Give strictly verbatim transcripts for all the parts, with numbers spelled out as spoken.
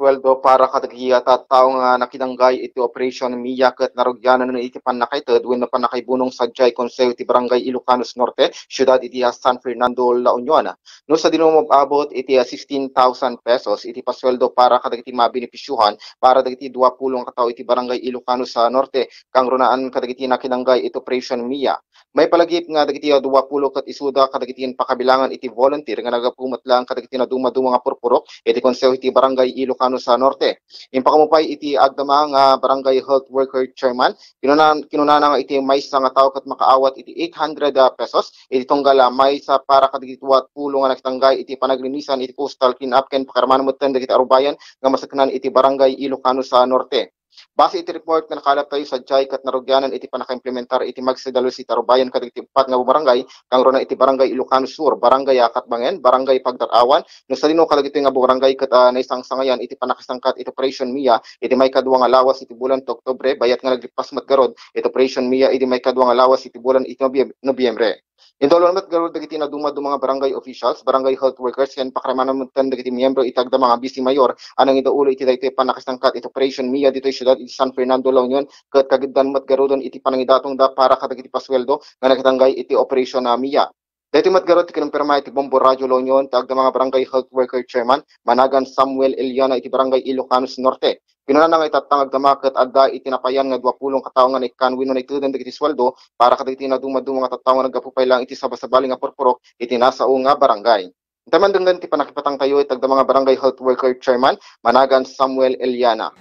Sueldo para kadagiti tattao nga nakidanggay iti Operation Mia ket narugyanan iti pannakaited wenno pannakaibunong sadiay Konseho iti Barangay Ilocanos Norte, siudad iti San Fernando, La Union. No sadino mab-abot iti sixteen thousand pesos iti pasueldo para kadagiti mabenepisiohan para dagiti dua pulo nga tattao iti Barangay Ilocanos Norte, kangrunaan kadagiti nakidanggay iti Operation Mia. Maipalagip nga dagiti dua pulo ket isuda kadagiti pakabilangan iti volunteer nga naggapu met laeng kadagiti nadumaduma nga purpurok iti Konseho iti Barangay Ilocanos Norte. Impakamupay iti agdama nga Barangay Health Worker Chairman, kinuna-, kinunana nga iti maysa nga tao ket makaawat iti eight hundred, ah, pesos iti tunggal, ah, maysa para kadagiti dua pulo nga nakidanggay iti panaglinisan iti coastal cleanup ken pakarman metten dagiti arubayan nga maseknan iti Barangay Ilocanos Norte. Base iti report nga nakalap tayo sadiay ket narugyanan iti pannakaimplementar iti magsidalus iti arubayan kadagiti uppat nga barangay, kangruna iti Barangay Ilocanos Sur, Barangay, ah, Catbangen, Barangay Pagdat-awan, no sadino kadagitoy nga barangay ket, ah, naisangsangayan iti pannakasangkat iti Operation Mia iti maikadua nga lawas iti bulan ti Oktubre, bayat nga naglippas met garud iti Operation Mia iti maikadua nga lawas iti bulan iti Nobyem-, Nobyembre. Indaluan met garud dagiti nadumaduma nga barangay officials, barangay health workers, ken pakarman metten dagiti miyembro iti agdama nga Vice Mayor a nangidaulo iti daytoy pannakasangkat iti Operation Mia ditoy siudad iti San Fernando, La Union, ket kagiddan met garuden iti panangidatongda para kadagiti pasueldo nga nakidanggay iti Operation, ah, Mia. Daytoy met garud ti kinumpirma iti Bombo Radio La Union ti agdama nga Barangay Health Worker Chairman, Managan Samuel Eliana iti Barangay Ilocanos Norte. Kinunana nga itatta nga agdama ket adda iti napayan nga dua pulo nga tattao nga naikkan wenno naiteden dagiti sueldo para kadagiti nadumaduma nga tattao nga naggapu pay laeng iti sabasabali nga purpurok iti nasao nga barangay. Intamen denggen ti pannakipatangtayo iti agdama nga Barangay Health Worker Chairman, Managan Samuel Eliana.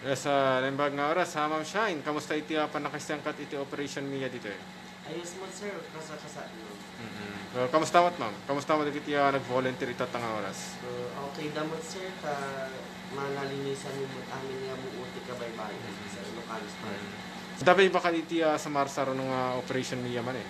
Yes, ah, naimbag nga oras, ha, Ma'am Shine. Kamusta iti, ah, pannakasangkat iti Operation Mia ditoy? Ayos mo, sir. Kasa-kasa, no? Mm-mm. So, kamusta met, ma'am? Kamusta met dagiti, ah, nag-volunteer itatta nga oras? So, okay da met, sir. Ta manalinisan mo met amin nga buo ti kabaybay, mm, sa Ilocanos Park. Mm. Adda pay ba kadi iti, ah, sumarsaruno nga Operation Mia manen?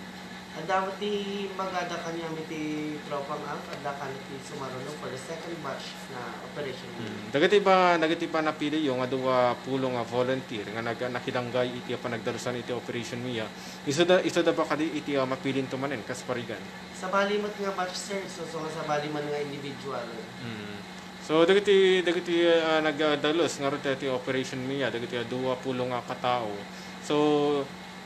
Adda met ti magada kaniami ti tropang amp, adda kaniami ti sumaruno for the second batch na Operation Mia. Mm. Dagiti ba, dagiti ba napiliyo nga dua pulo nga volunteer nga nag-, nakidanggay iti panagdalusan iti Operation Mia? Isuda, isuda ba kadi iti, ah, mapilinto manen kas parigan? Sabali met nga batch, sir. So, so nga sabali man nga individual. Mm. So, dagiti, dagiti, ah, nagdalus ngarud ti Operation Mia, dagiti, ah, dua pulo nga katao. So,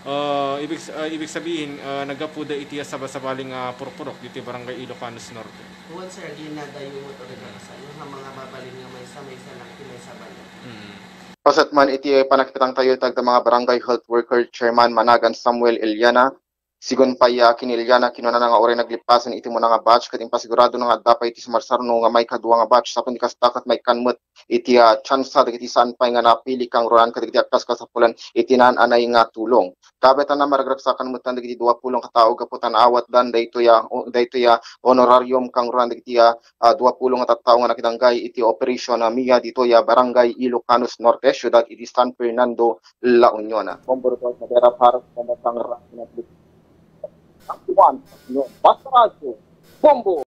ah, ibig, ah, ibig sabihin, ah, naggapuda iti sabasabali nga purpurok diti Barangay Ilocanos Norte. Wen, sir, adi nadayo met, o, nagkakasano, nga mga babalin nga maysa, maysa lang, ti maysa bala. Mm. Paset man iti panakipatangtayo iti agdama nga Barangay Health Worker Chairman Managan Samuel Eliana, Sigun pay, ah, ken Eliana, kinunana nga uray naglipasen iti umuna nga batch ket impasigurado na nga adda pay iti sumarsaruno nga maikadua nga batch, sa apan ti kasta ket maikkan met iti, ah, tsansa dagiti saan pay nga napili kangrunaan kadagiti agkaskasapulan iti naan-anay nga tulong. Kabaetanna, maragragsakan met dagiti dua pulo nga katao gapu ta naawatdan daytoy, ah, o-, daytoy, ah, honorarium kangrunaan dagiti, ah, ah, dua pulo nga tattao nga nakidanggay iti Operation, ah, Mia ditoy, ah, Barangay Ilocanos Norte, Siudad iti San Fernando, La Union. Bombo Report, Madera para sa Pambansang Radyo Network. Ang Juan, no, Basta Radyo, Bombo!